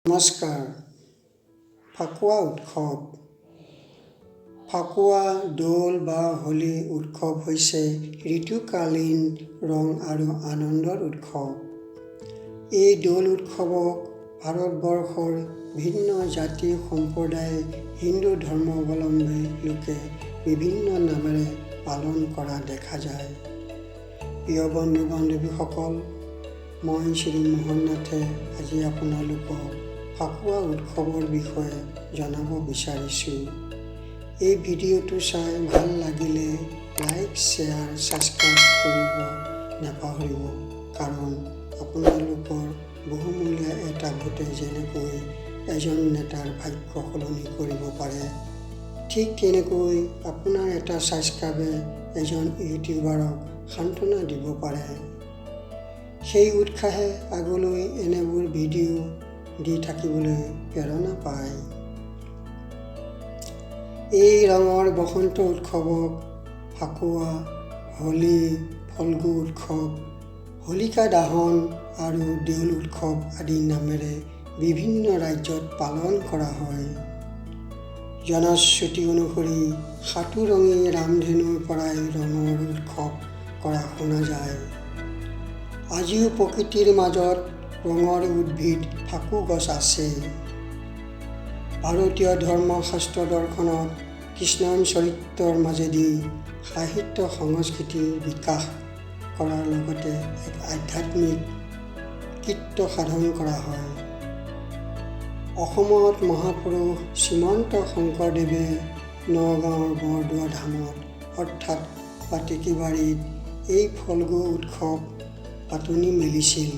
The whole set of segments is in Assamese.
নমস্কাৰ। ফাকুৱা উৎসৱ, ফাকুৱা, দৌল বা হোলী উৎসৱ হৈছে ঋতুকালীন ৰং আৰু আনন্দৰ উৎসৱ। এই দৌল উৎসৱক ভাৰতবৰ্ষৰ ভিন্ন জাতি সম্প্ৰদায়, হিন্দু ধৰ্মাৱলম্বী লোকে বিভিন্ন নামেৰে পালন কৰা দেখা যায়। প্ৰিয় বন্ধু বান্ধৱীসকল, মই শ্ৰী মোহন নাথে আজি আপোনালোকক ফাকুৱা উৎসৱৰ বিষয়ে জনাব বিচাৰিছোঁ। এই ভিডিঅ'টো চাই ভাল লাগিলে লাইক, শ্বেয়াৰ, ছাবস্ক্ৰাইব কৰিব নাপাহৰিব, কাৰণ আপোনালোকৰ বহুমূলীয়া এটা ভোটে যেনেকৈ এজন নেতাৰ ভাগ্য সলনি কৰিব পাৰে, ঠিক তেনেকৈ আপোনাৰ এটা ছাবস্ক্ৰাইবে এজন ইউটিউবাৰক সান্তনা দিব পাৰে। সেই উৎসাহে আগলৈ এনেবোৰ ভিডিঅ' দি থাকিবলৈ প্ৰেৰণা পায়। এই ৰঙৰ বসন্ত উৎসৱক ফাকুৱা, হোলী, ফল্গু উৎসৱ, হোলিকা দাহন আৰু দেউল উৎসৱ আদি নামেৰে বিভিন্ন ৰাজ্যত পালন কৰা হয়। জনশ্ৰুতি অনুসৰি সাতোৰঙী ৰামধেনুৰ পৰাই ৰঙৰ উৎসৱ কৰা শুনা যায়। আজিও প্ৰকৃতিৰ মাজত ৰঙৰ উদ্ভিদ ফাকু গছ আছে। ভাৰতীয় ধৰ্মশাস্ত্ৰ দৰ্শনত কৃষ্ণৰ চৰিত্ৰৰ মাজেদি সাহিত্য সংস্কৃতিৰ বিকাশ কৰাৰ লগতে এক আধ্যাত্মিক কৃত্য সাধন কৰা হয়। অসমত মহাপুৰুষ শ্ৰীমন্ত শংকৰদেৱে নগাঁৱৰ বৰদোৱা ধামত, অৰ্থাৎ পাতেকীবাৰীত এই ফল্গু উৎসৱ পাতনি মেলিছিল।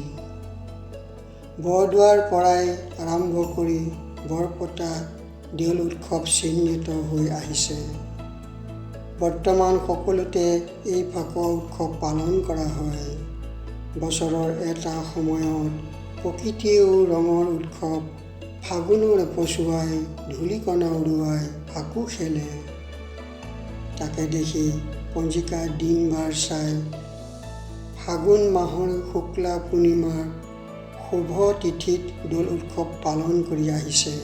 বৰদোৱাৰ পৰাই আৰম্ভ কৰি বৰপেটা দেউল উৎসৱ চিহ্নিত হৈ আহিছে। বৰ্তমান সকলোতে এই ফাকুৱা উৎসৱ পালন কৰা হয়। বছৰৰ এটা সময়ত প্ৰকৃতিয়েও ৰঙৰ উৎসৱ ফাগুনৰ পচোৱাই ধূলিকণা উৰুৱাই ফাকু খেলে। তাকে দেখি পঞ্জিকাৰ দিন বাৰ চাই ফাগুন মাহৰ শুক্লা পূৰ্ণিমাৰ শুভ তিথিত দৌল উৎসৱ পালন কৰি আহিছে।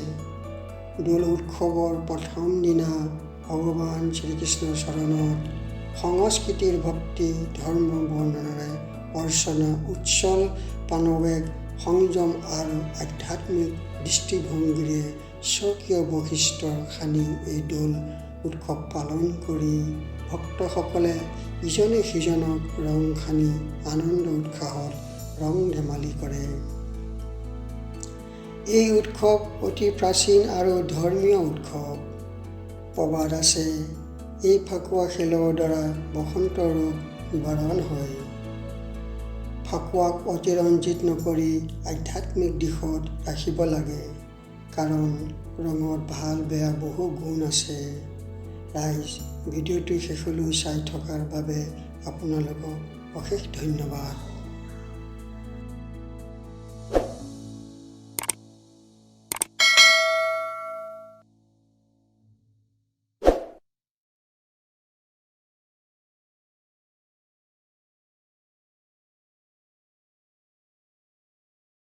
দৌল উৎসৱৰ প্ৰথম দিনা ভগৱান শ্ৰীকৃষ্ণৰ চৰণত সংস্কৃতিৰ ভক্তি ধৰ্ম বৰ্ণনাৰে অৰ্চনা, উচ্ছল প্ৰাণবেগ, সংযম আৰু আধ্যাত্মিক দৃষ্টিভংগীৰে স্বকীয় বৈশিষ্ট্য সানি এই দৌল উৎসৱ পালন কৰি ভক্তসকলে ইজনে সিজনক ৰং সানি আনন্দ উৎসাহত ৰং ধেমালি কৰে। এই উৎসৱ অতি প্ৰাচীন আৰু ধৰ্মীয় উৎসৱ। প্ৰবাদ আছে, এই ফাকুৱা খেলৰ দ্বাৰা বসন্ত ৰোগ নিবাৰণ হয়। ফাকুৱাক অতিৰঞ্জিত নকৰি আধ্যাত্মিক দিশত ৰাখিব লাগে, কাৰণ ৰঙত ভাল বেয়া বহু গুণ আছে। ৰাইজ, ভিডিঅ'টো শেষলৈ চাই থকাৰ বাবে আপোনালোকক অশেষ ধন্যবাদ।